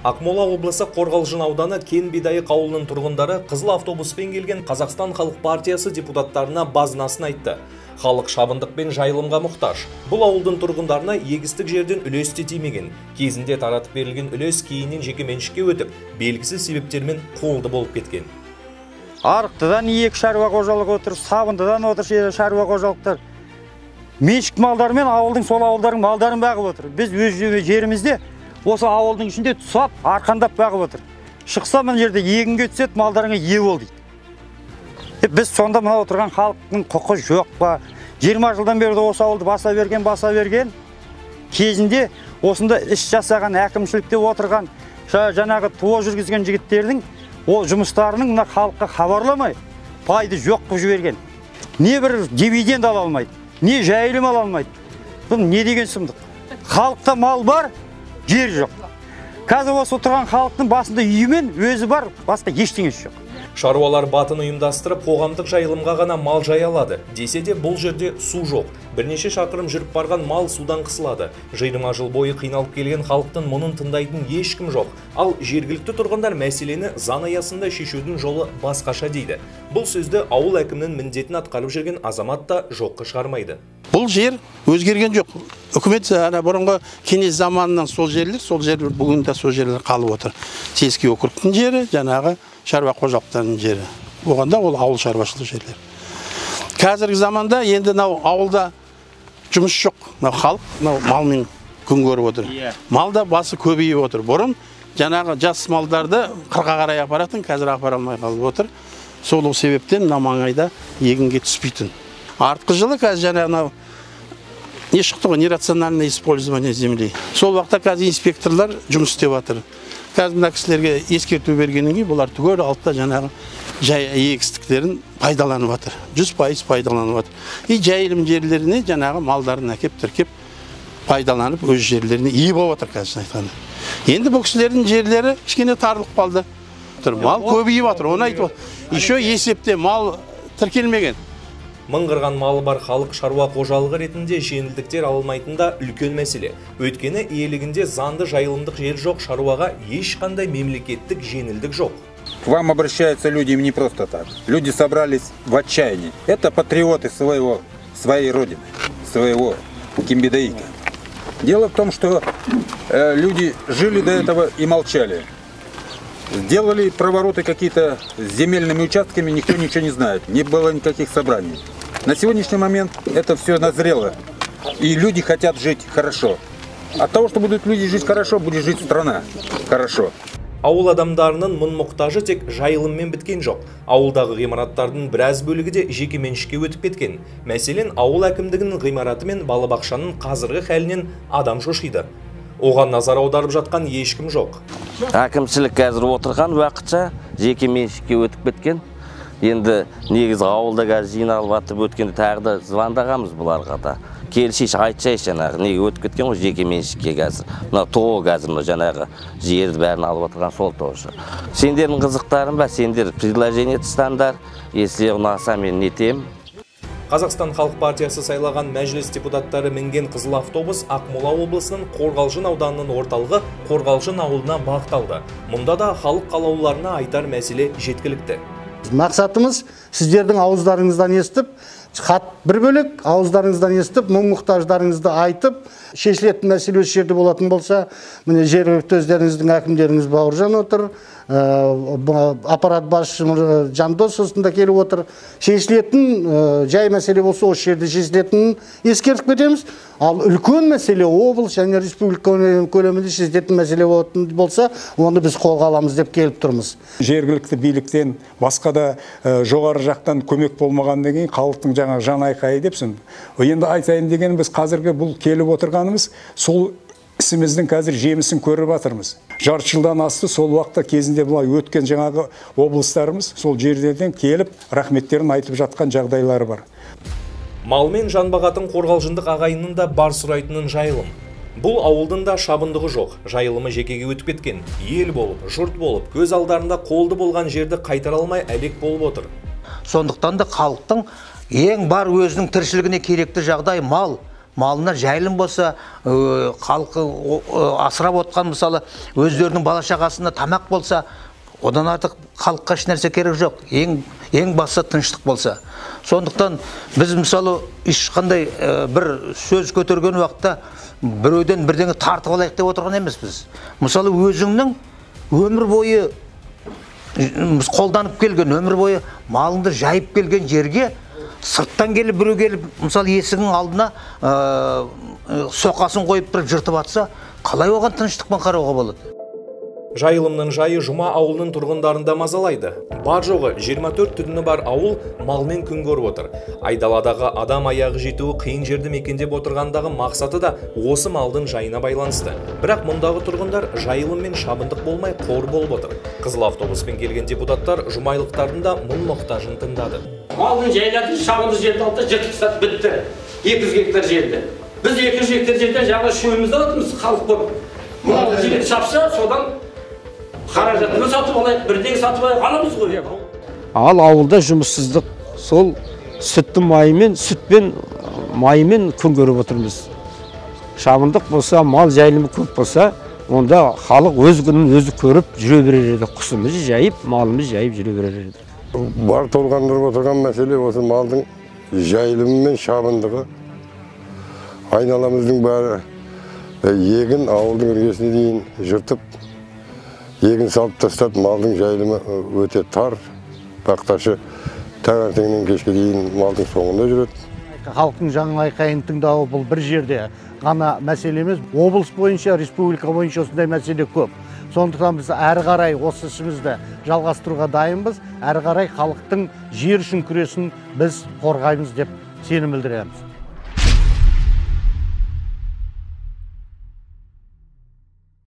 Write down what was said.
Ақмола облысы Қорғалжын ауданы Кен Бидайық ауылының тұрғындары қызыл автобуспен келген Қазақстан Халық партиясы депутаттарына базынасын айтты. Халық шабындық пен жайылымға мұқтаж. Бұл ауылдың тұрғындарына егістік жерден үлес те тимеген. Кезінде таратып берілген үлес кейіннен жеке меншікке өтіп, белгісіз себептермен қолды болып кеткен. Арықтыдан екі шаруа қожалығы отыр, Сабындыдан отыр шаруа қожалықтар. Меншік малдармен ауылдың сол ауылдардың малдарын бағып отыр. Біз өз жерімізде осы ауылдың ішінде тұсап, арқандап бағып отыр. Шықса мына жерде егінге түседі, малдарыңа ие бол дейді. Біз сонда мына отырған халықтың құқы жоқ па? 20 жылдан бері осы ауылды баса берген, баса берген. Кезінде осында іс жасаған, әкімшілікте отырған, жаңағы ТОО жүргізген жігіттердің ол жұмыстарының мына халыққа хабарламай, пайды жоқ қылып жіберген. Не бір дивиденд ала алмайды, не жайылым ала алмайды. Бұл не деген сұмдық? Халықта мал бар, жер жоқ. Қазір осы отырған халықтың басында үйімен өзі бар, басқа ештеңесі жоқ. Шаруалар батын ұйымдастырып, қоғамдық жайылымға ғана мал жая алады. Десе де бұл жерде су жоқ. Бірнеше шақырым жүріп барған мал судан қысылады. 20 жыл бойы қиналып келген халықтың мұңын тыңдайтын ешкім жоқ. Ал жергілікті тұрғындар мәселені заң аясында шешудің жолы басқаша дейді. Бұл сөзді ауыл әкімінің міндетін атқарып жүрген азамат та жоққа шығармайды. Бұл жер өзгерген жоқ. Үкімет ана бұрынғы кеңес заманынан сол жерлер, сол жерлер бүгін де сол жерлер қалып отыр. Сельский округтың жері, жаңағы шаруа қожалықтарының жері. Оғанда ол ауыл шаруашылық жерлер. Қазіргі заманда енді мынау ауылда жұмыс жоқ. Мынау халық мынау малмен күн көріп отыр. Мал да басы көбейіп отыр. Бұрын жаңағы жас малдарды қырға қарай апаратын, қазір апара алмай қалып отыр. Сол себептен мына маңайда егінге түспейтін. Артқы жылы қазір жаңағы мынау не шықты ғой, нерациональное использование земли. Сол уақытта қазір инспекторлар жұмыс істеп жатыр. Қазір мына кісілерге ескерту бергеннен кейін бұлар түгел алып та жаңағы жай егістіктерін пайдаланып жатыр. 100% пайдаланып жатыр. И жайылым жерлеріне жаңағы малдарын әкеп тіркеп пайдаланып өз жерлеріне ие болып жатыр қазір айтқанда. Енді бұл кісілердің жерлері кішкене тарылып қалды. Мал көбейіп жатыр, оны айтып отыр. Еще есепте мал тіркелмеген. Мыңғырған малы бар халық шаруа қожалығы ретінде жеңілдіктер алмайтын да үлкен мәселе. Өйткені иелігінде заңды жайылымдық жер жоқ шаруаға ешқандай мемлекеттік жеңілдік жоқ. К вам обращаются люди не просто так. Люди собрались в отчаянии. Это патриоты своей родины, своего Кембидаика. Дело в том, что люди жили до этого и молчали. Сделали провороты какие-то с земельными участками, никто ничего не знает, не было никаких собраний. На сегодняшний момент это все назрело, и люди хотят жить хорошо. От того, что будут люди жить хорошо, будет жить страна хорошо. Ауыл адамдарының мұң мұқтажы тек жайылыммен біткен жоқ. Ауылдағы ғимараттардың біраз бөлігі де жеке меншікке өтіп кеткен. Мәселен, ауыл әкімдігінің ғимараты мен балабақшаның қазіргі хәлінен адам шошиды. Оған назар аударып жатқан ешкім жоқ. Әкімшілік қазір отырған уақытша жеке меншікке өтіп кеткен. Енді негізі ауылда қазір жиналып атып өткенде тағы да звондағанбыз бұларға да. Келшейші, айтшайшы жаңағы, неге өтіп кеткен ғой жеке меншікке қазір. Мына ТОО қазір мына жаңағы жерді бәрін алып отырған сол ТОО. Сендердің қызықтарың ба, сендер предложение тастаңдар, если ұнаса мен нетем. Қазақстан Халық партиясы сайлаған мәжіліс депутаттары мінген қызыл автобус Ақмола облысының Қорғалжын ауданының орталығы Қорғалжын ауылына бағытталды. Мұнда да халық қалаулыларына айтар мәселе жеткілікті. Мақсатымыз сіздердің ауыздарыңыздан естіп, хат бір бөлек, ауыздарыңыздан естіп, мұң-мұқтаждарыңызды айтып, шешілетін мәселе осы жерде болатын болса, міне жергілікті өздеріңіздің әкімдеріңіз Бауыржан отыр, аппарат басшысы Жандос осында келіп отыр. Шешілетін жай мәселе болса осы жерде шешілетінін ескертіп кетеміз. Ал үлкен мәселе облыс және республика көлемінде шешілетін мәселе болатын болса, оны біз қолға аламыз деп келіп тұрмыз. Жергілікті биліктен басқа да жоғары жақтан көмек болмағаннан кейін халықтың жаңа жан айқайы депсін. Енді айтайын дегенім, біз қазіргі бұл келіп отырғанымыз сол ісіміздің қазір жемісін көріп жатырмыз. Жарты жылдан асты, сол уақытта кезінде былай өткен жаңағы облыстарымыз сол жерлерден келіп рахметтерін айтып жатқан жағдайлары бар. Малмен жан бағатын қорғалжындық ағайынның да бар сұрайтынын жайылым. Бұл ауылдың да шабындығы жоқ, жайылымы жекеге өтіп кеткен. Ел болып, жұрт болып, көз алдарында қолды болған жерді қайтара алмай әлек болып отыр. Сондықтан да халықтың ең бар өзінің тіршілігіне керекті жағдай мал. малына жайылым болса, халқы асырап отқан, мысалы, өздерінің бала шағасына тамақ болса, одан артық халыққа еш нәрсе керек жоқ. Ең бастысы тыныштық болса. Сондықтан біз, мысалы, ешқандай бір сөз көтерген уақытта біреуден бірдеңе тартып алайық деп отырған емеспіз. Мысалы, өзіңнің өмір бойы қолданып келген, өмір бойы малыңды жайып келген жерге сырттан келіп біреу келіп, мысалы, есігінің алдына соқасын қойып тұрып жыртып атса, қалай оған тыныштықпен қарауға болады? Жайылымның жайы Жұма ауылының тұрғындарында мазалайды. Бар жоғы 24 түтіні бар ауыл малмен күн көріп отыр. Айдаладағы адам аяғы жетуі қиын жерді мекендеп отырғандағы мақсаты да осы малдың жайына байланысты. Бірақ мұндағы тұрғындар жайылым мен шабындық болмай қор болып отыр. Қызыл автобуспен келген депутаттар жұмайлықтардың да мұң мұқтажын тыңдады. Малдың жайлатын шабынды жерді алды, жыртып тастады, бітті. 200 гектар жерді. Біз 200 гектар жерден жаңа шөбімізді алатынбыз, халық болып. Мал жерді шапса, содан қаражатты сатып алайық, бірдеңе сатып алайық, аламыз ғой. Ал ауылда жұмыссыздық, сол сүттің майымен, сүтпен майымен күн көріп отырмыз. Шабындық болса, мал жайылымы көп болса, онда халық өз күнін өзі көріп жүре берер еді. Құсымыз жайып, малымыз жайып жүре берер еді. Бар толғандырып отырған мәселе осы малдың жайылымы мен шабындығы. Айналамыздың бәрі егін ауылдың іргесіне дейін жыртып, егін салып тастады, малдың жайылымы өте тар. Бақташы таңертеңнен кешке дейін малдың соңында жүреді. Халықтың жаңа айқайын тыңдауы бұл бір жерде ғана мәселе емес, облыс бойынша, республика бойынша осындай мәселе көп. Сондықтан біз әрі қарай осы ісімізді жалғастыруға дайынбыз, әрі қарай халықтың жер үшін күресін біз қорғаймыз деп сенім білдіреміз.